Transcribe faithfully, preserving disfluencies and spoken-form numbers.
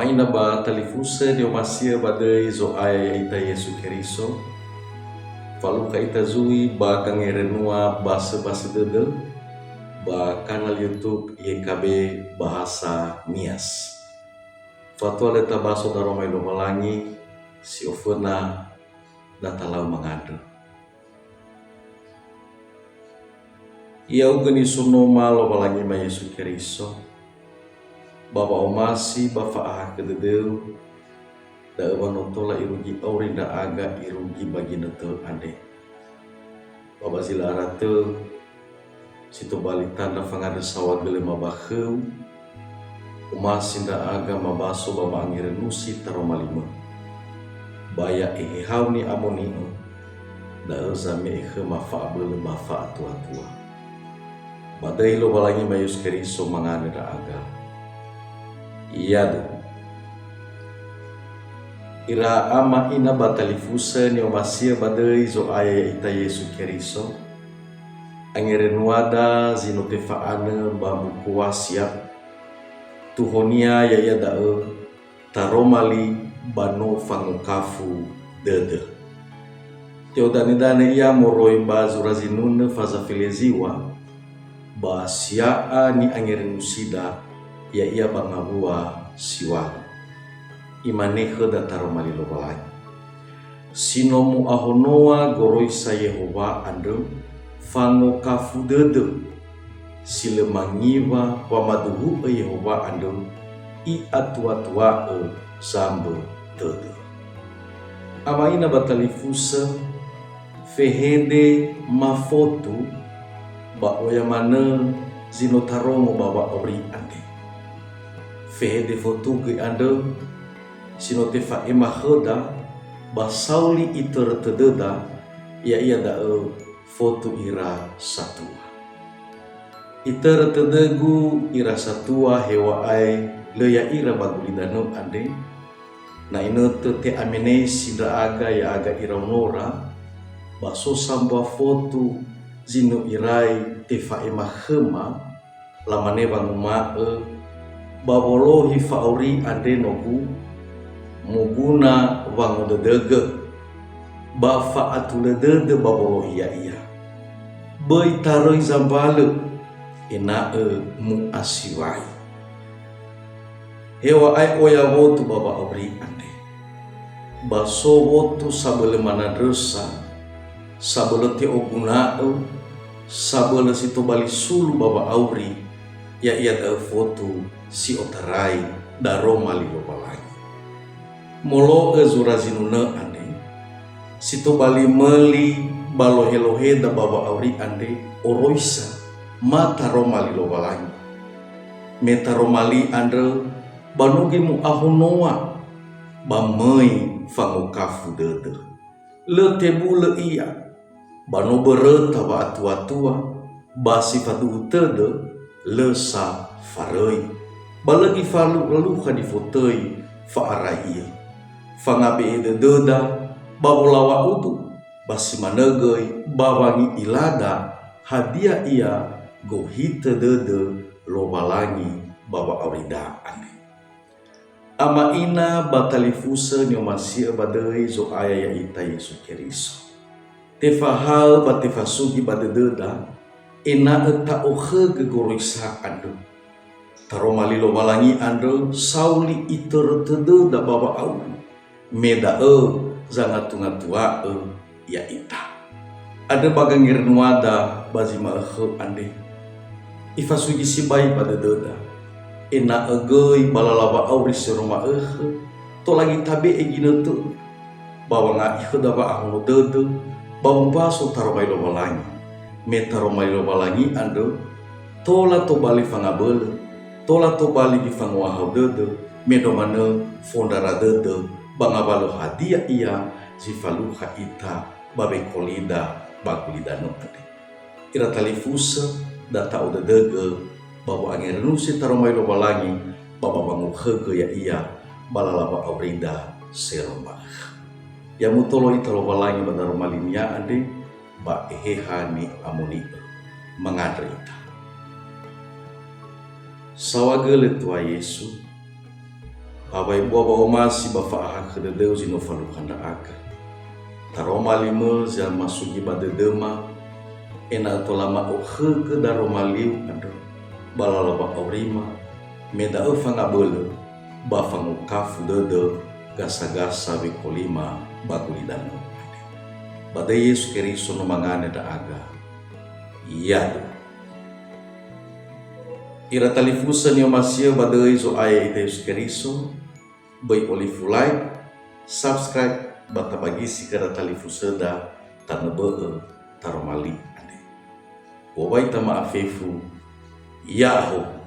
Aina ba talifusö ni'omasi'ö ba döi Zo'aya ya'ita Yesu Keriso, falukha ita zui ba gangerenua basöbasö dödö ba kanal YouTube Y K B Bahasa Nias. Fatua lö tabaso daroma Lowalangi, si oföna na talau mangandrö. Ya'ugö nisonoma Lowalangima Yesu Keriso, ba wa'omasi ba fa'ahakhö dödöu, da'ö wa no tola irugi auri ndra'aga irugi ba ginötö andre. Ba ba zi la'ara tö, si tobali tandra fangandrö saohagölöma ba khöu, omasi ndra'aga mabaso ba ma'angerenusi taroma limö. Ba ya Ehehau ni'amoni'ö, da'ö zame'e khöma fa'abölö ba fa'atuatua. Ba döi Lowalangima Yesu Keriso mangandrö ndra'aga. Yadu. Ira ama ina ba talifusö ni'omasi'ö ba döi Zo'aya ya'ita Yesu Keriso, angerenuada zi no tefa'anö ba mbuku Wasiat, tuhonia ya'ia da'ö taroma li ba no fangokafu dödö. Te'odanödanö ia moroi ba zura zinunö faza feleziwa, ba sia'a ni'angerenusida, ya'ia ba ngawua siwalö. Imane khöda taroma li Lowalangi, "Si no mu'ahonoa goroisa Yehowa andrö, fangokafu dödö. Si lö mangiwa wamaduhu'ö Yehowa andrö, i'atuatua'ö sambö tödö." Ama ina ba talifusö, fehede mafotu, ba oya manö zi no tarongo ba wa'auri andre. Fehede fotu göi andrö, si no tefa'ema khöda, ba sauli itörö tödöda, ya'ia da'ö fotu ira satua. Itörö tödögu ira satua heŵa'ae lö ya'ira ba gulidanö andre, na inötö te'amenesi ndra'aga ya'aga iraonora, ba so sambua fotu zi no irai tefa'ema khöma, lamane wanguma'ö, ba wolohi fa'auri andre nogu, moguna wangodödögö, ba fa'atulö dödö ba wolohi ya'ia. Böi taröi zambalö, ena'ö mu'asiwai. Heŵa'ae oya wotu ba wa'auri andre. Ba so wotu sabölö manandrösa, sabölö te'oguna'ö, sabölö si tobali sulu ba wa'auri, ya'ia da'ö fotu si otarai daroma li Lowalangi. Molo'ö zura zinunö andre, si tobali möli ba loheloheda ba wa'auri andre oroisa ma taroma li Lowalangi. Me taroma li andrö, ba no göi mu'ahonoa, ba möi fangokafu dödö. Lö tebulö ia, ba no böröta wa'atuatua, ba si faduhu tödö, lö sa faröi. Ba lö gifalu-, lalukha nifotöi fa'arai ia. Fangabe'e dödöda ba wolaŵa'udu, ba si manö göi ba wangi'ilada hadia ia gohitö dödö Lowalangi ba wa'aurida andre. Ama ina ba talifusö ni'omasi'ö ba döi Zo'aya ya'ita Yesu Keriso. Tefahaö ba tefasugi ba dödöda, ena'ö ta'okhögö goroisa andrö. Taroma li Lowalangi andrö sauli itörö tödöda ba wa'auri, me da'ö zangatungatua'ö ya'ita. Andrö ba gangerenuada ba zi ma'ökhö andre. Ifasugi sibai ba dödöda, ena'ö göi ba lala wa'auri si no ma'ökhö, tola göi tabe'e ginötö, ba wanga'i khöda wa'ahono dödö, ba wombaso taroma li Lowalangi. Me taroma li Lowalangi andrö, tola tobali fangabölö, tola tobali göi fangohahau dödö, me no manö fondrara dödö, ba ngawalö hadia ia zi falukha ita ba wekolida ba gulidanö andre. Ira talifusö, data'u dödögö ba wa'angerenusi taroma li Lowalangi, ba ba wangokhögö ya'ia ba lala wa'aurida si no ma'ökhö. Ya mutolo ita Lowalangi ba daroma li-Nia andre, ba Eheha ni'amoni'ö. Mangandrö ita. Saohagölö Tua Yesu, Awai bua wa'omasi ba fa'ahakhö dödöu zi no falukha ndra'aga. Taroma limö zamasugi ba dödöma, ena'ö tola ma'okhögö daroma liu andrö ba lala wa'aurima, me da'ö fangabölö ba fangokafu dödö gasa-gasa wekolima ba gulidanö. Ba döi Yesu Keriso no mangane ndra'aga. Ya'ahowu. Ira talifusö ni'omasi'ö ba döi Zo'aya Yesu Keriso, böi olifu like, subscribe, ba tabagisi khöra talifusöda tanö bö'ö taroma li andre. Wowai tama'afefu, ya'ahowu.